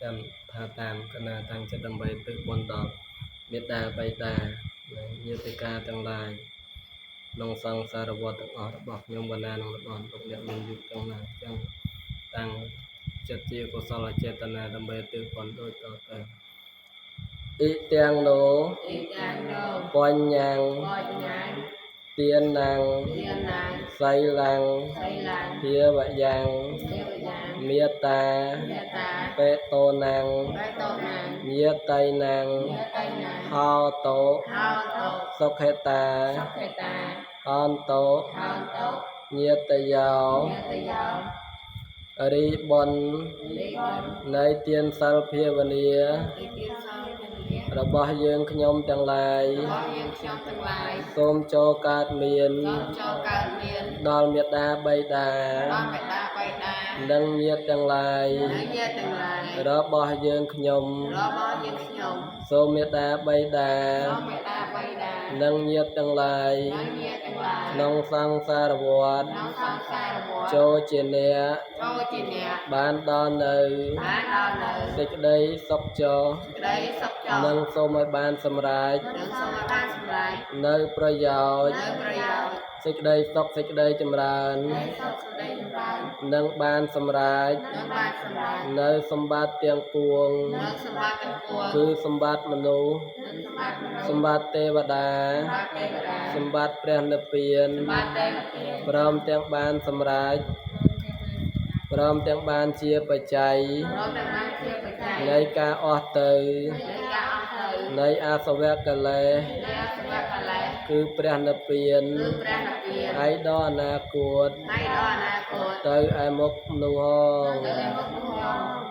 ចាំថាតាមកណាតាំងចិត្តដើម្បីទិសបុណ្យដល់មេដាបៃតានិងញាតិកាទាំងឡាយក្នុងសង្សារវដ្តទាំងអស់របស់ខ្ញុំបណ្ណានិងរបស់លោកអ្នកមានយុទាំងឡាយអញ្ចឹងតាំងចិត្តជាកុសលចេតនាដើម្បីទិសបុណ្យដូចតទៅអ៊ីទាំងណោ អ៊ីទាំងណោ បញ្ញੰ បញ្ញੰ ទានੰ ទានੰ សីលੰ សីលੰ ភាវយ៉ាង ទេវយ៉ាង មេត្តា មេត្តា បេតោនੰ បេតោនំ ញាតីនੰ ញាតីនំ ហោតោ ហោតោ សុខេតា សុខេតា អន្តោ ហោតោ ញាតយោ ញាតយោ រីបុន លីបុន នៃទានសិលភាវនា ទីទានសោភនា របស់យើងខ្ញុំទាំងឡាយ របស់យើងខ្ញុំទាំងឡាយ សូមចូលកើតមាន សូមចូលកើតមាន ដល់មេដាបៃតា ដល់មេត្តាបៃតា និងញាតិទាំងឡាយ និងញាតិទាំងឡាយ របស់យើងខ្ញុំ របស់យើងខ្ញុំ សូមមេដាបៃតា សូមមេត្តាបៃតា និងញាតិទាំងឡាយ និងញាតិទាំងឡាយ ក្នុងសង្សារវដ្ត ក្នុងសង្សារវដ្ត ចូលជាអ្នក ចូលជាអ្នក បានដល់នៅ បានដល់នៅ សេចក្តីសុខចុះ ក្តីសុខចុះ និងសូមឲ្យបានសម្រេច និងសូមឲ្យបានសម្រេច នៅប្រយោជន៍ នៅប្រយោជន៍ សេចក្តីសុខសេចក្តីចម្រើន នៃសុខសេចក្តីចម្រើន និងបានសម្រេច និងបានសម្រេច នៅសម្បត្តិទាំងពួង នៅសម្បត្តិទាំងពួង គឺសម្បត្តិមនុស្ស និងសម្បត្តិមនុស្ស សម្បត្តិទេវតា សម្បត្តិទេវតា សម្បត្តិព្រះនិព្វាន សម្បត្តិទេវតា ព្រមទាំងបានសម្រេចព្រមទាំងបានជាបច្ច័យ ព្រមទាំងបានជាបច្ច័យ នៃការអស់ទៅ នៃការអស់ទៅ នៃអាសវកិលេស នៃអសវកិលេស គឺព្រះនិព្វាន គឺព្រះនិព្វាន ហើយដល់អនាគត ហើយដល់អនាគត ទៅឯមុខនោះហង ទៅឯមុខនោះហ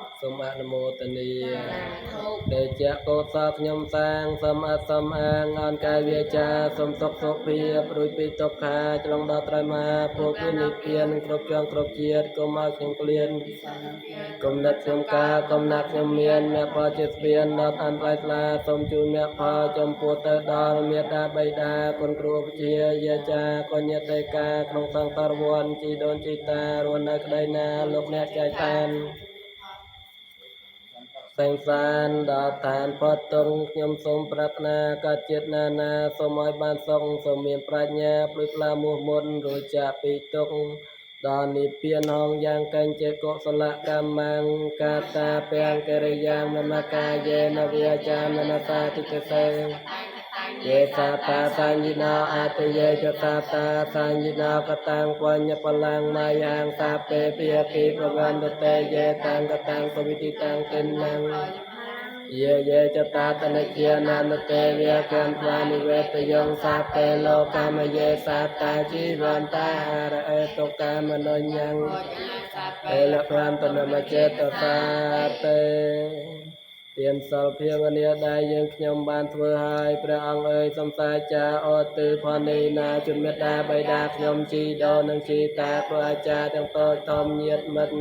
ង សូមអនុមោទនា សាធុ តេជៈកុសលខ្ញុំសាងសូមអត់សូមអាងអនកាយវាចាសូមសុខសុខភាពរួចពីទុក្ខាឆ្លងដល់ត្រៃមហាភពគឺនិព្វានគ្រប់ជាងគ្រប់ជាតិកុំឲ្យខ្ញុំក្លៀន កំណត់ខ្ញុំការកំណត់ខ្ញុំមានមគ្គផលជាស្ពានដល់ឋានថ្លៃថ្លាសូមជូនមគ្គផលចំពោះទៅដល់មេត្តាបិតាគុណគ្រូវិជ្ជាយាចាកញ្ញាតេកាក្នុងសង្សារវ័នជីដូនជីតារស់នៅក្តីណាលោកអ្នកចែកឋានសែងសានដល់ឋានផុតទុងខ្ញុំសូមប្រាថ្នាកាត់ជាតិណានាសូមឲ្យបានសុខសូមមានប្រាជ្ញាភ្លឺថ្លាមោះមុនរួចចាកពីទុក្ខដល់និព្វានហងយ៉ាងកញ្ចេកុសលកម្មੰកាតាពាំងកិរិយាមនកាយេនវាចាមនសាទិកសេយេសាតាសញ្ញិណោអតិយេចតាតាសញ្ញិណោកតាំងបញ្ញបលាំងមាយ៉ាងសាពេពិយគិប្រវន្តតេយេតាំងកតាំងសវិតិតាំងទិនំយេយេចតាតនជាននតេវៈកន្ត្វានិវេតយងសាពេលោកាមយេសាតាជីវន្តាហរអេតុកាមនុញ្ញੰអេលប្រាំតនមចេតសាតេទានសិលភាវនាដែលយើងខ្ញុំបានធ្វើហើយព្រះអង្គអើយសំសាចាអត់ទិផលនេះណាជំមេត្តាបិតាខ្ញុំជីដូននិងជីតាគ្រូអាចារ្យទាំងតូចធំញាតិមិត្ត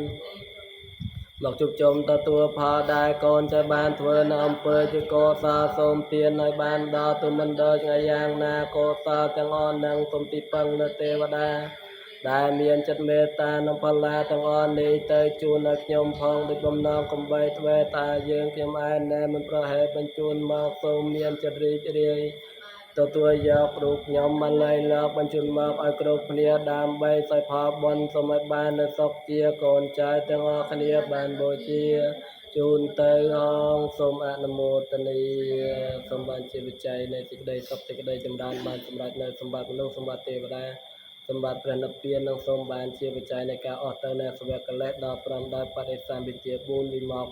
មកជួបជុំទទួលផលដែលកូនจะបានធ្វើនៅអំពើជាកុសលសូមទានឲ្យបានដល់ទុមិនដល់ថ្ងៃយ៉ាងណាកុសលទាំងអស់នឹងសូមទីពឹងនៅទេវតាដែលមានចិត្តមេត្តានិងផល្លាទាំងអស់នេះទៅជូនឲ្យខ្ញុំផងដូចបំណងកំបីទ្វេតាយើងខ្ញុំឯណែមិនប្រហែលបញ្ជូនមកសូមមានចិត្តរីករាយទទួលយករូបខ្ញុំបានឡៃលោកបញ្ជូនមកឲ្យគ្រប់គ្នាដើម្បីឲ្យផលបុណ្យសូមឲ្យបាននៅសុខជាកូនចៅទាំងអស់គ្នាបានបូជាជូនទៅហងសូមអនុមោទនាសូមបានជាវិជ័យនៃសេចក្តីសុខសេចក្តីចម្រើនបានសម្រេចនៅសម្បត្តិមនុស្សសម្បត្តិទេវតាសម្បត្តិព្រះនិព្វាននិងសូមបានជាវិជ័យនៃការអស់ទៅនៃសវកិលេសដល់ព្រមដោយបដិសម្វិជ្ជា4វិមក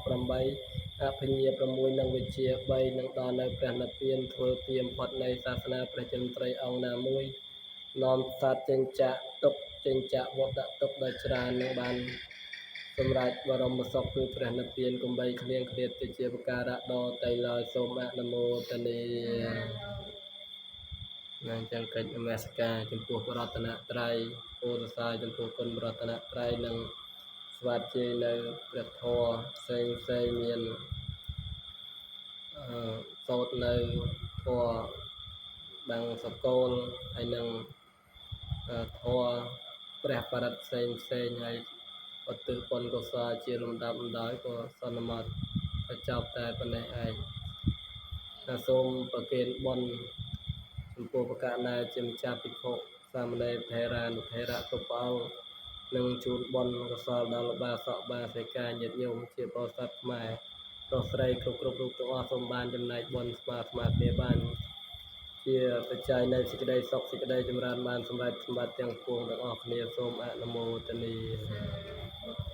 8អភិញ្ញា6និងវិជ្ជា3នឹងដល់នៅព្រះនិព្វានធ្វើទៀមផុតនៃសាសនាព្រះចិនត្រីអង្គណាមួយនាំសត្វចិញ្ចាក់ទុកចិញ្ចាក់វត្តដាក់ទុកដោយច្រើននឹងបានសម្រាប់បរមសុខគឺព្រះនិព្វានកំបីគ្លៀងគ្លាតទៅជាបការៈដល់តៃឡើយសូមអនុមោទនាណាអញ្ចឹងកិច្ចនមស្ការចំពោះព្រះរតនត្រ័យពោធិសាយចំពោះគុណព្រះរតនត្រ័យនិងស្វាធ្យាយនៅព្រះធម៌ផ្សេងផ្សេងមានអឺសូត្រនៅធម៌បាំងសកលហើយនឹងធម៌ព្រះបរិត្តផ្សេងផ្សេងហើយ ឧទ្ទិសបុណ្យកុសលជាលំដាប់លំដោយក៏សន្មតថាចប់តែប៉ុណ្ណេះឯងណាសូមប្រគេនបុណ្យចំពោះប្រកាសណាជាម្ចាស់ភិក្ខុសាមណេរថេរានុថេរៈគ្រប់ព្រះអង្គនិងជូនបុណ្យកុសលដល់លោកបាសកបាសិកាញាតិញោមជាបរិស័ទខ្មែរប្រុសស្រីគ្រប់គ្រប់រូបទាំងអស់សូមបានចំណែកបុណ្យស្មើស្មើគ្នាបាន ជាបច្ច័យនៃសេចក្តីសុខសេចក្តីចម្រើនបានសម្រេចសម្បត្តិទាំងពួងទាំងអស់គ្នាសូមអនុមោទនា សាធុ។